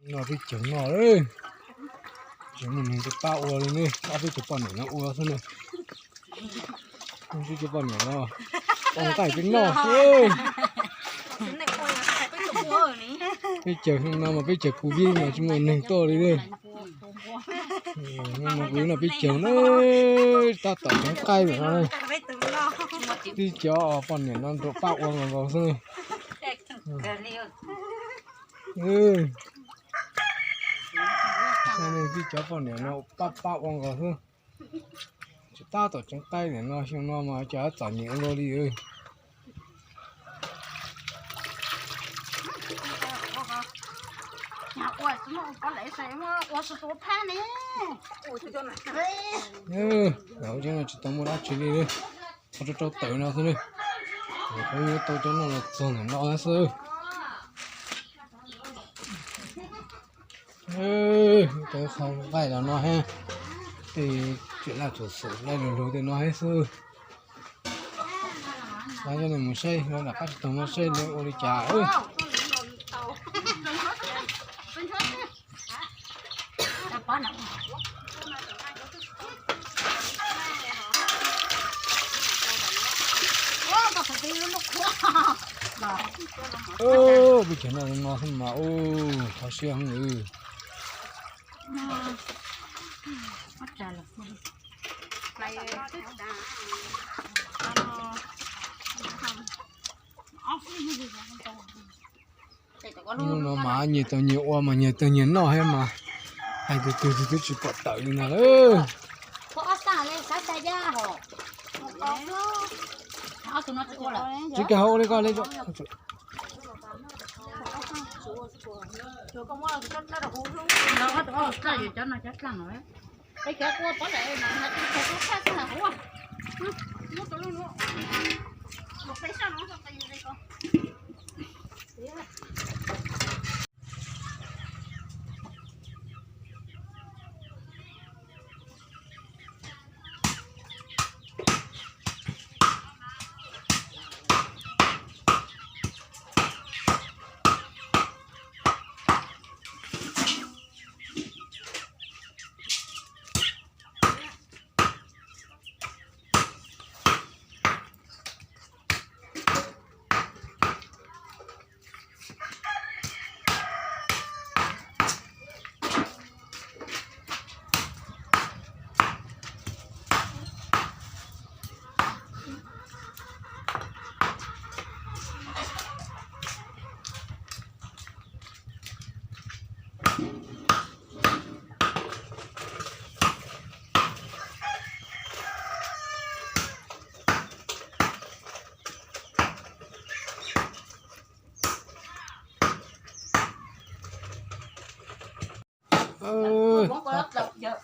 No peb caug no, tsis muaj neeg rov pab ua li ne, ob peb cov poj niam no ua xwb ne. Peb cov poj niam no ua nqaij peb noj xwb. Peb caug no mas peb caug covid mas tsis muaj neeg tuaj li ne. Kuv no peb caug na, tab tom ceev qaib no. Tib cov poj niam no rov pab ua nkaus nkaus xwb. Tib cov poj niam no pab pab ua nkaus xwb. Tsis tab tom ceev qaib niam no, xyoo no mas cas txom nyem ua luaj li. Tsis tau muaj dab tsi li, rau rau tawm no xwb ne. Kuv yuav tau cov no los txog ntawm no xwb. Tau qhov nqaij los no thiab, tej tseem laj txhum xwm laj lug lug tej no thiab xwb. Lawv coj nej mus saib, lawv lam qab tsis taug no saib lawv ua li cas. Peb cov no no xwb mas, ua thov siab heev. Hnub no mas nyias tau nyias ua mas nyias tau nyias noj thiab mas, hais tias tus twg twb tsis pom tawm li no lawm. Tsis kawg hauv ua li koj li.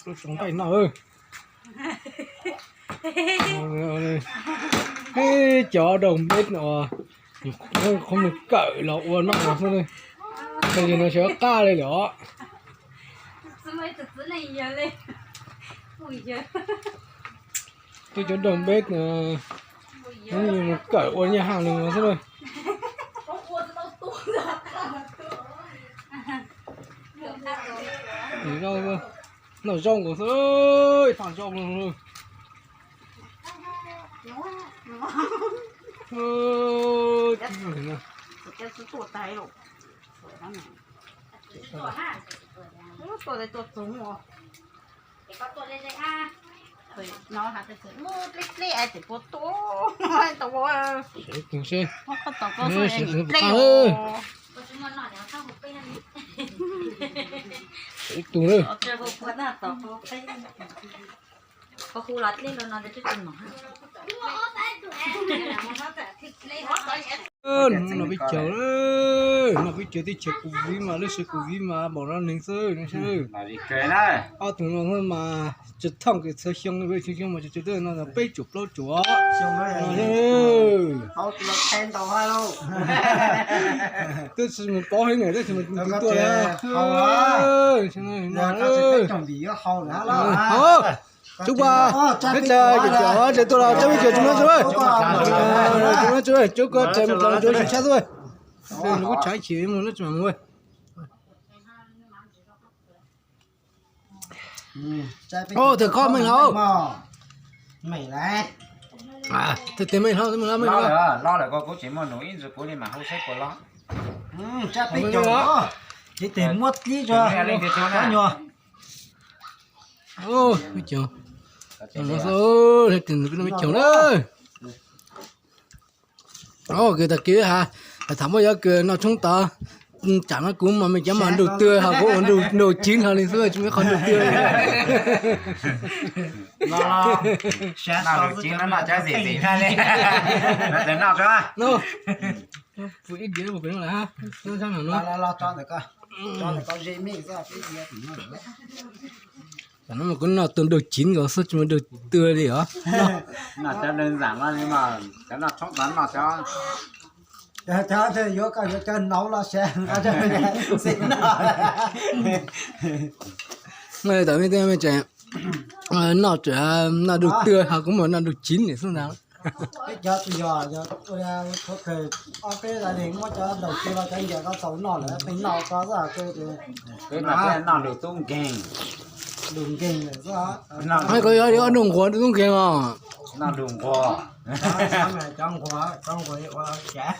Lub tsoos nqaij no. Peb cov doog peb no, qhov mus kawm los ua noj xwb. Tag yog no sawv qaj li lawm os. Peb cov doog peb no, mus kawm ua nyaj haj lug xwb. Noj zaub nkaus xwb, tag zaub no. Ib tug seb, ib tug na. Noj peb caug, noj peb caug teb chaws Covid mas, lub sij hawm Covid mas npaum no neeg xwb. Ob tug no mas tsis thooj kiag txhua xyoo, xyoo xyoo mas tsis tau no peb caug plaub caug. Twb tsis mus pauv heev na, twb tsis mus tus tuaj li. Tub Qua, teb chaws cov cov ces tuaj los tsaib peb caug tsis muaj tsis, tsis muaj tsis, tsaib koj tsav mus tau tsaib tsis tshab xwb. Kuv tshaib chim mus no tsis mam mus. Tus koj meej hlo. Meej lawm. Tus meej hlo, meej hlo, meej hlo. Los lawm ko kuv tsis muaj num ib ntsis kuv li mas hu saib puas los. Ces tes muab dlib rau nyuag. Meej coom na. Kws tag kis ha, tham muab yuav kws noj tshoob tod, tsam no kuv mas me cov mas nrug twg ho kuv ua nrug civ hlo li xwb, tsis muaj qhov nrug twg li. Noj lus civ no noj cov xim xim li. Noj, ib diav mus pem no lawm ha. Tam no mas kuv noj tus nrug civ nkaus xwb, tsis muaj nrug twg li os. Noj cov dawb zam no li mas cov noj tshoob tod noj cov, cov yuav koj yuav cov nauv los sav, tam me tseem noj, noj nrug twg ho kuv mus noj nrug civ li xwb ntag. Peb cov tsis yog, yog ob peb gia đình muab cov daus ci los cov ncaws ko txaus noj lawm, peb noj ko xwb. Peb noj lus tub nkeeg. Lus nkeeg lawm xwb. Hais ko yog nrug nquas nrug tub nkeeg os. Noj lus nquas. Cov nquas, cov nquas ua cas.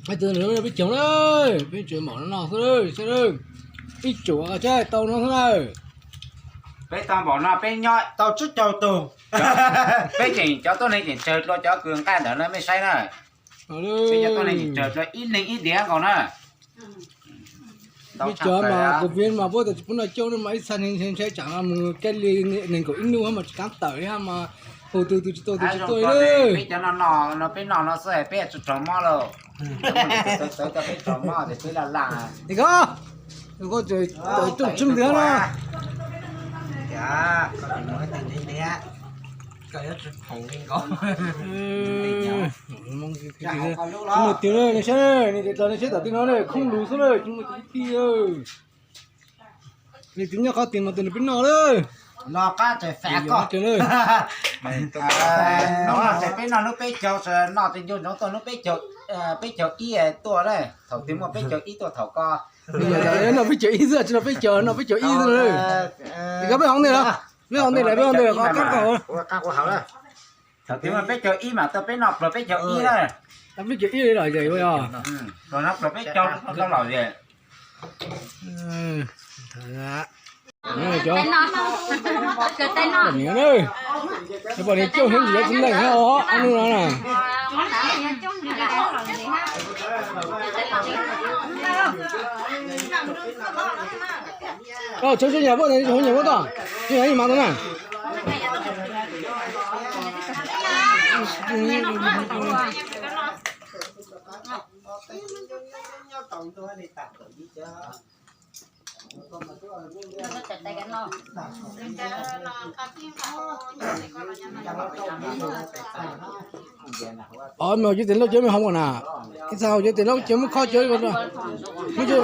Peb tug peb caug na, peb tsuas maum no no xwb, ib tsuas tsaib tau no xwb na. Peb tau npaum no peb nyob tau tsib caug tug. Peb tseem cov tuab neeg tseem tsawg dua cov kws nqaij ntawd na mej saib na. Peb cov tuab neeg tseem tsawg dua ib neeg ib diav nkaus na. Peb cov mas kuv pib mas puab tas tsis pub noj coob no mas ib txha neeg ntshai tsam no mus kiag li nees nkaum ib hnub mas tsis kav tawm li mas hu tus twg tsis tau tus tsis tuaj li. Peb cov no no peb noj no xwb peb tsis raug mob lauj. Txawv txawv txawv peb raug mob ces peb laj laj. Koj, koj tseem tawm rooj tshoob ntxiv na. Tsis muaj tiag na, nej saib, nej tos nej saib tom tej no na, khoob lus xwb na, tsis muaj tiag. Nws twb nyob qhov twg mas tus nws peb noj lawm. Los qab tseem fam koj. Peb noj hnub peb caug, noj tej ncu ntsoov tuaj hnub peb caug ib tuaj na, thaum twg muaj peb caug ib tuaj thaum ko. Noj peb caug ib xwb, tsis noj peb caug, noj peb caug ib xwb. Koj peb hov ntej los, peb hov ntej los, peb hov ntej los qab qab. Thaum twg muaj peb caug ib mas tuaj peb noj pluag peb caug ib na. Peb caug ib los yog pluag no pluag peb caug tau los yog. Pom niam coob heev ntsis yuav txiv neej hab ob hnub no na. Tsav tsav nyam puab, tsav nyam puab toj, tsav nyam ib mas tau na. Os, mej haus cov tes laub cov mej haus mas na. Ib txhia haus cov tes laub cov muab khob cov, muab cov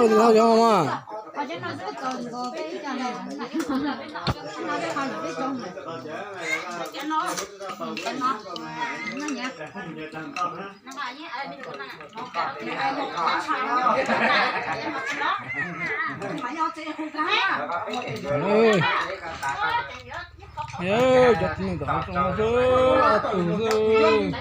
tes laub cov haus mas. Cov tib neeg tom no xwb, ob tug xwb.